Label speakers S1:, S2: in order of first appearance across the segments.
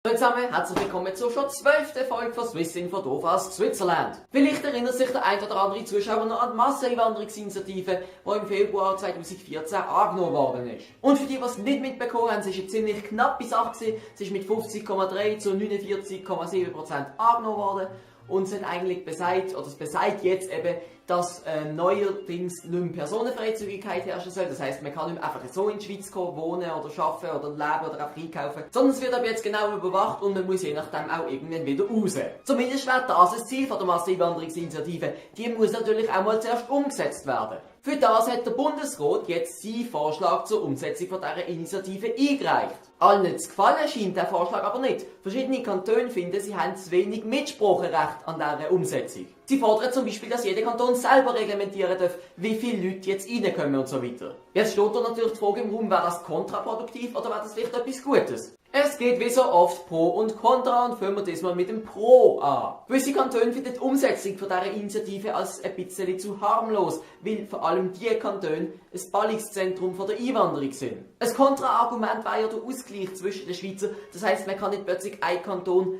S1: Hallo zusammen, herzlich willkommen zur schon 12. Folge von Swissinfo doof aus Switzerland. Vielleicht erinnert sich der ein oder andere Zuschauer noch an die Masseneinwanderungsinitiative, die im Februar 2014 angenommen worden ist. Und für die, die es nicht mitbekommen haben, es ist eine ziemlich knappe Sache gewesen. Es ist mit 50,3 zu 49,7% angenommen worden. Und es hat eigentlich besagt, oder es besagt jetzt eben, dass neuerdings nicht mehr Personenfreizügigkeit herrschen soll. Das heisst, man kann nicht mehr einfach so in die Schweiz kommen, wohnen oder arbeiten oder leben oder auch einkaufen. Sondern es wird aber jetzt genau überwacht und man muss je nachdem auch irgendwann wieder raus. Zumindest wäre das das Ziel von der Masseneinwanderungsinitiative. Die muss natürlich auch mal zuerst umgesetzt werden. Für das hat der Bundesrat jetzt seinen Vorschlag zur Umsetzung von dieser Initiative eingereicht. Allen zu gefallen scheint der Vorschlag aber nicht. Verschiedene Kantone finden, sie haben zu wenig Mitspracherecht an dieser Umsetzung. Sie fordern zum Beispiel, dass jeder Kanton selber reglementieren darf, wie viele Leute jetzt reinkommen und so weiter. Jetzt steht da natürlich die Frage im Raum, wäre das kontraproduktiv oder wäre das vielleicht etwas Gutes? Es geht wie so oft Pro und Contra und fangen wir diesmal mit dem Pro an. Gewisse Kantone finden die Umsetzung von dieser Initiative als ein bisschen zu harmlos, weil vor allem die Kantone ein Ballungszentrum von der Einwanderung sind. Ein Kontraargument wäre ja der Ausgleich zwischen den Schweizern, das heisst, man kann nicht plötzlich einen Kanton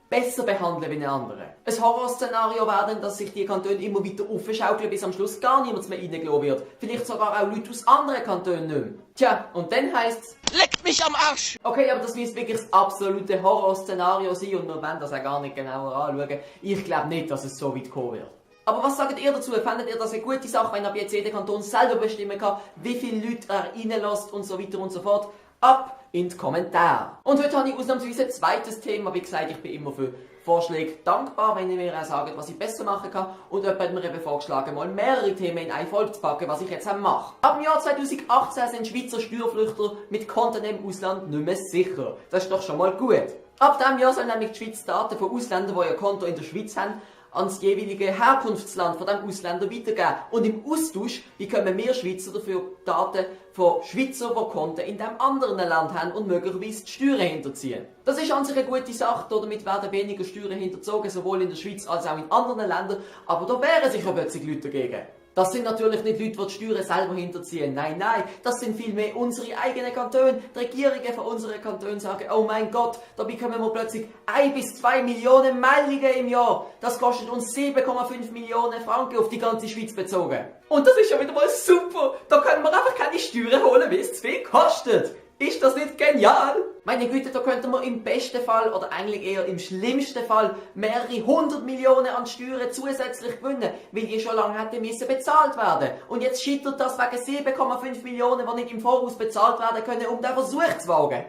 S1: besser behandeln wie einen anderen. Ein Horrorszenario wäre dann, dass sich die Kantone immer weiter aufschaukeln, bis am Schluss gar niemand mehr reingelassen wird. Vielleicht sogar auch Leute aus anderen Kantonen nicht mehr. Tja, und dann heisst's:
S2: Leckt mich am Arsch!
S1: Okay, aber das müsste wirklich das absolute Horrorszenario sein und wir wollen das auch gar nicht genauer anschauen. Ich glaube nicht, dass es so weit kommen wird. Aber was sagt ihr dazu? Fändet ihr das eine gute Sache, wenn ab jetzt jeder Kanton selber bestimmen kann, wie viele Leute er reinlässt und so weiter und so fort? Ab in die Kommentare. Und heute habe ich ausnahmsweise ein zweites Thema. Wie gesagt, ich bin immer für Vorschläge dankbar, wenn ihr mir auch sagt, was ich besser machen kann. Und jemand hat mir eben vorgeschlagen, mal mehrere Themen in eine Folge zu packen, was ich jetzt auch mache. Ab dem Jahr 2018 sind Schweizer Steuerflüchter mit Konten im Ausland nicht mehr sicher. Das ist doch schon mal gut. Ab diesem Jahr sollen nämlich die Schweiz Daten von Ausländern, die ihr Konto in der Schweiz haben, ans jeweilige Herkunftsland von dem Ausländer weitergeben. Und im Austausch bekommen wir Schweizer dafür Daten von Schweizer, die Konten in dem anderen Land haben und möglicherweise die Steuern hinterziehen. Das ist an sich eine gute Sache, damit werden weniger Steuern hinterzogen, sowohl in der Schweiz als auch in anderen Ländern, aber da wehren sich ja plötzlich Leute dagegen. Das sind natürlich nicht Leute, die die Steuern selber hinterziehen. Nein, nein, das sind vielmehr unsere eigenen Kantone. Die Regierungen von unseren Kantonen sagen: Oh mein Gott, da bekommen wir plötzlich 1 bis 2 Millionen Meldungen im Jahr. Das kostet uns 7,5 Millionen Franken auf die ganze Schweiz bezogen. Und das ist ja wieder mal super. Da können wir einfach keine Steuern holen, weil es zu viel kostet. Ist das nicht genial? Meine Güte, da könnten wir im besten Fall, oder eigentlich eher im schlimmsten Fall, mehrere 100 Millionen an Steuern zusätzlich gewinnen, weil die schon lange hätten müssen bezahlt werden. Und jetzt scheitert das wegen 7,5 Millionen, die nicht im Voraus bezahlt werden können, um den Versuch zu wagen.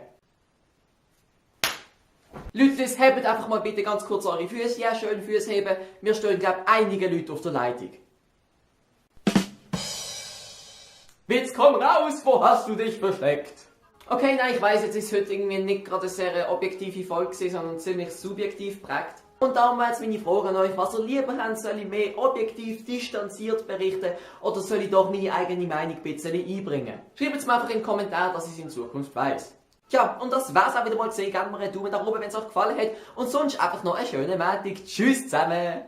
S1: Leute, hebt einfach mal bitte ganz kurz eure Füße, ja, schön Füße heben. Wir stehen, glaube ich, einige Leute auf der Leitung. Jetzt komm raus, wo hast du dich versteckt? Okay, nein, ich weiss, jetzt ist heute irgendwie nicht gerade eine sehr objektive Folge gewesen, sondern ziemlich subjektiv geprägt. Und darum wäre jetzt meine Frage an euch: Was ihr lieber habt, soll ich mehr objektiv, distanziert berichten oder soll ich doch meine eigene Meinung ein bisschen einbringen? Schreibt es mir einfach in den Kommentaren, dass ich es in Zukunft weiss. Tja, und das wär's auch wieder mal gesehen. Gebt mir einen Daumen nach oben, wenn es euch gefallen hat. Und sonst einfach noch einen schönen Montag. Tschüss zusammen!